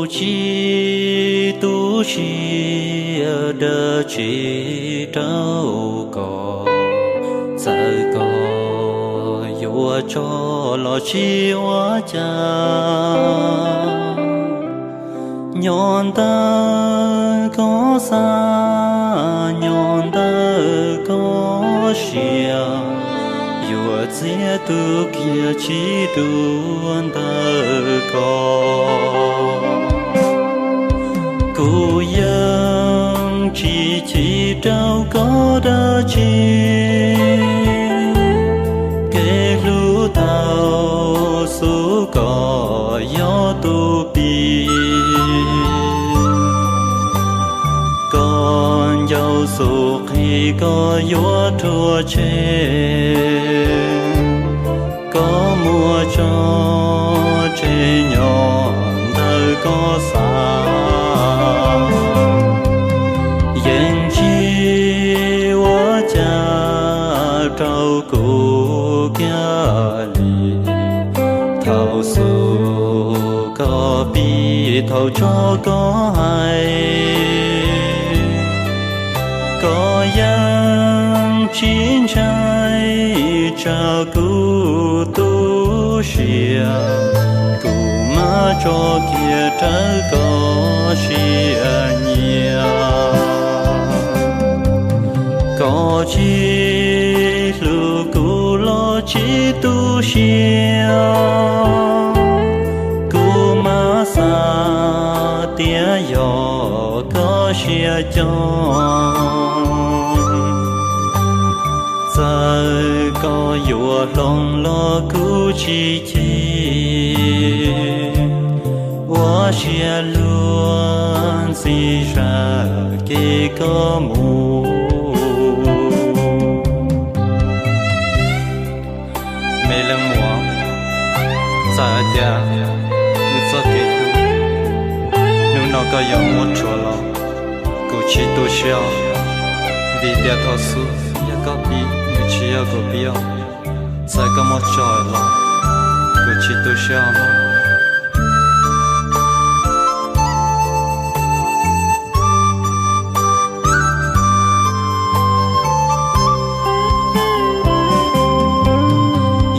Tsis tu siab dab tsi rau koj, txawm koj yuav tso los tsis ua cas. Nyob ntawm koj xav, nyob ntawm koj siab, yuav txiav tu kiag tsis dua ntawm koj. Kuv yeej tsis chim rau koj dab tsi, kev hlub thaum xub koj yog tus pib. Koj ncauj xub qhib koj yuav rhuav tshem, koj muab tso tseg nyob ntawm koj xav. Yeej tsis ua cas rau kuv kiag li, thaum xub koj pib thaum tso koj hais. Koj yeej tsis ntshai tsam kuv tu siab, kuv mam tso kiag rawv koj siab nyiam. Koj tsis hlub kuv los tsis tu siab, kuv mam xav tias yog koj siab coob. Txawm koj yuav hloov los kuv tsis chim, ua siab luag ntxhi zaj kev koj mus. Me leej muam, txawm hais tias wb txoj kev hlub hnub no koj yuav muab rhuav los, kuv tsis tu siab, vim tias thaum xub yog koj pib, nws tsis yog kuv pib os. Txawm koj muab tso los, kuv tsis tu siab os mog.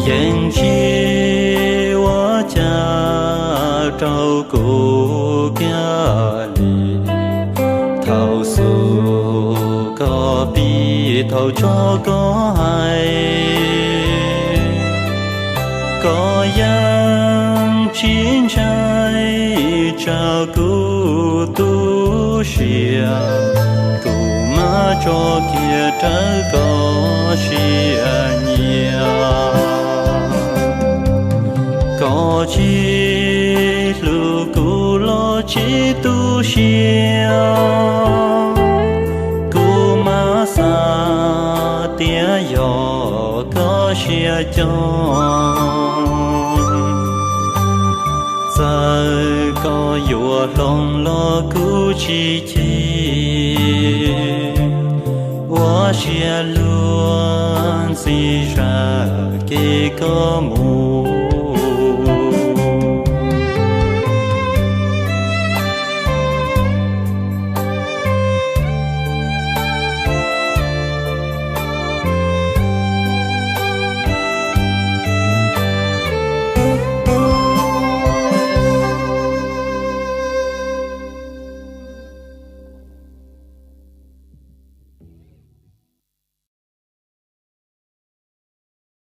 Yeej tsis ua cas rau kuv kiag li, thaum xub koj pib thaum tso koj hais. Koj yeej tsis ntshai tsam kuv tu siab, kuv mam tso kiag rawv koj siab nyiam. Koj tsis hlub kuv los tsis tu siab, kuv mam xav tias yog koj siab coob. Txawm koj yuav hloov los kuv tsis chim, ua siab luag ntxhi zaj kev koj mus.